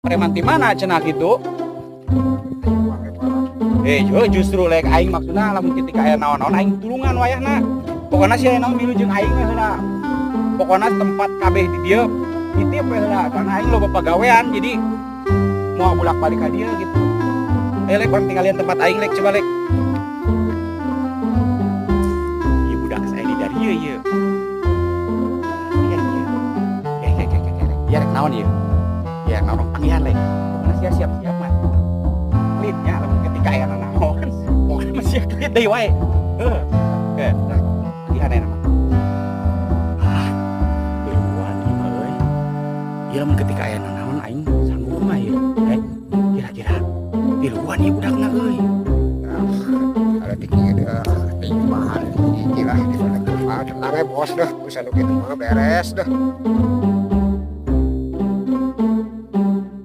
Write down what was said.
Preman ti mana cenah gitu. Eh, justru lek aing maksudna lamun ketika aya naon-naon aing tulungan wayahna. Pokokna si aya naon milu jeung aing we heula. Pokokna tempat kabeh di dieu titip we heula karena aing loba pagawean, jadi mau bolak-balik ka dieu gitu. Eh, lek urang tinggalian tempat aing, lek, coba lek. Ieu budak saya di dari ieu ieu. Iya iya. Eh, eh, eh, eh, eh. Ieu rek naon ieu? Ya naon panggihan, lek. Pokokna sia siap-siap mah. Klitnya lamun ketika aya naon. Pokokna mah sia klit deui wae. Heuh. Oke. Panggihan aya mah. Ah. Liuan ieu mah euy. Ieu lamun ketika aya naon aing sanggup mah ieu. Eh, kira-kira tiluan ieu budakna euy. Ada tinggi dah, tinggi bahan tinggi lah di mana tuh. Ah, tenang ya, bos, dah. Urusan nu kitu mah beres dah.